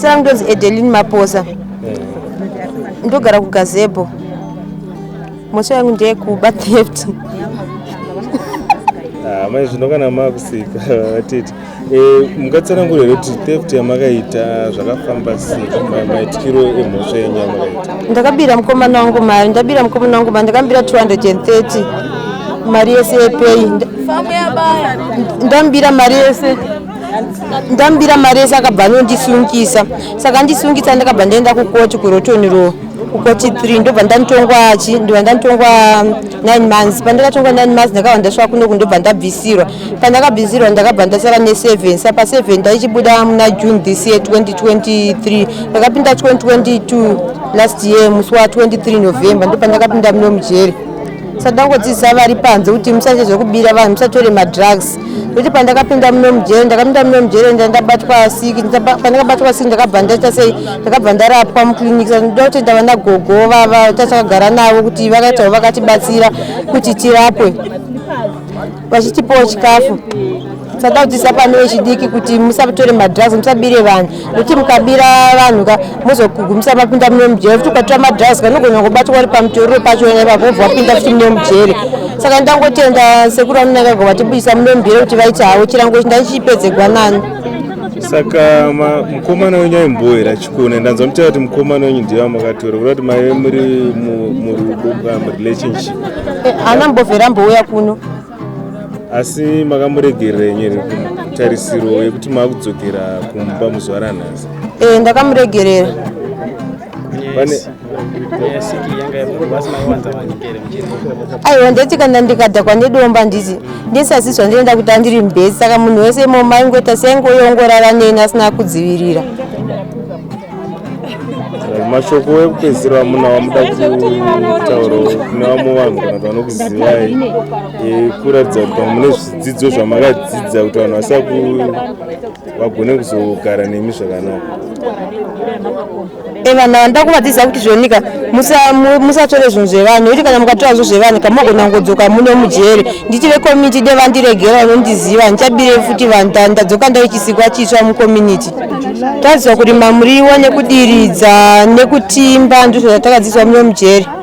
Zita rangu ndonzi Edeline Maposa. Ndogara kuGazebo. Mhosva yangu ndeyekuba, theft. Ah, mai, zvino kana makusika vatete, mungatsanangura here kuti theft yamakaita zvakafamba sei, maitikiro emhosva yenyu yamakaita? Ndakabira mukomana wangu mari, ndabira mukomana wangu mari, ndakambira 230, mari yese yepay. Ndambira mari yese, ndambira mari yese, akabva anondisungisa. Saka andisungisa, ndakabva ndaenda kukoti kuRotten Row, kukoti 3, ndobva ndanitongwa chi ndobva ndanitongwa 9 months. Pandakatongwa 9 months, ndakabva ndasvika kunoku, ndobva ndabvisirwa. Pandakabvisirwa, ndakabva ndasara ne7. Saka pa7 ndaichibuda muna June this year, 2023. Ndakapinda 2022, last year, musi wa23 November, ndopandakapinda muno mujeri. Saka ndangodzidzisa vari panze kuti musaite zvekubira vanhu, musatore madrugs, nokuti pandakapinda muno mujeri, ndakapinda muno mujeri ndabatwa siki. Pandakabatwa siki, ndakabva ndaita sei? Ndakabva ndarapwa muclinic. Saka ndoda kutenda vana gogo vava tatakagara navo kuti vakaitawo, vakatibatsira kuti tirapwe, vachitipawo chikafu. Saka kudzidzisa pane vechidiki kuti musatore madrugs, musabire vanhu, nokuti mukabira vanhu ka, muzogumisa mapinda muno mujeri futi. Ukatora madrugs, kanogona kubatwa uri pamutoriro pachona ipapo, wobva wapinda futi muno mujeri. Saka ndangotenda sekuru vaMnangagwa vatibudisa muno mujeri, kuti vaite havo chirango ichi ndaichipedzegwa nani. Saka mukomana wenyu aimboera achikuona? Ndanzwa mutaura kuti mukomana wenyu ndiye wamakatora, kuda kuti maive muri murudo kana murelationship? Haana mbovhera ambouya kuno. Asi makamuregerera yenyu here, tarisiro yekuti maakudzokera kumba muzuva ranhasi? Ndakamuregerera. Yanga maiwanza vanhu here muchiri? Aiwa, ndeti kana ndikadhakwa nedomba, nditi ndisasi zvandinoenda kuti andiri mubhesi. Saka munhu wese imomo aingoita seaingoyongorara neni asina kudzivirira. Mashoko ekupedzisira amuna wamuda kutaurawo kune vamwe vanhu kana kuti vanokuzivai, kuratidza kuti pamwe mune zvidzidzo zvamakadzidza kuti vanhu vasaku vagone kuzogara nemi zvakanaka? Vanhu ava ndoda kuvadzidzisa kuti zvonika musatore zvinhu zvevanhu, nekuti kana mukatora zvinhu zvevanhu, kamogona kungodzoka muno mujeri. Nditi vecommunity de vandiregera, vanondiziva, ndichabire futi vanhu. Ndadzoka ndaichisikwa chitsva mucommunity. Tadzidziswa kurima muriwo nekudiridza nekutimba, ndizvo zvatakadzidziswa muno mujeri.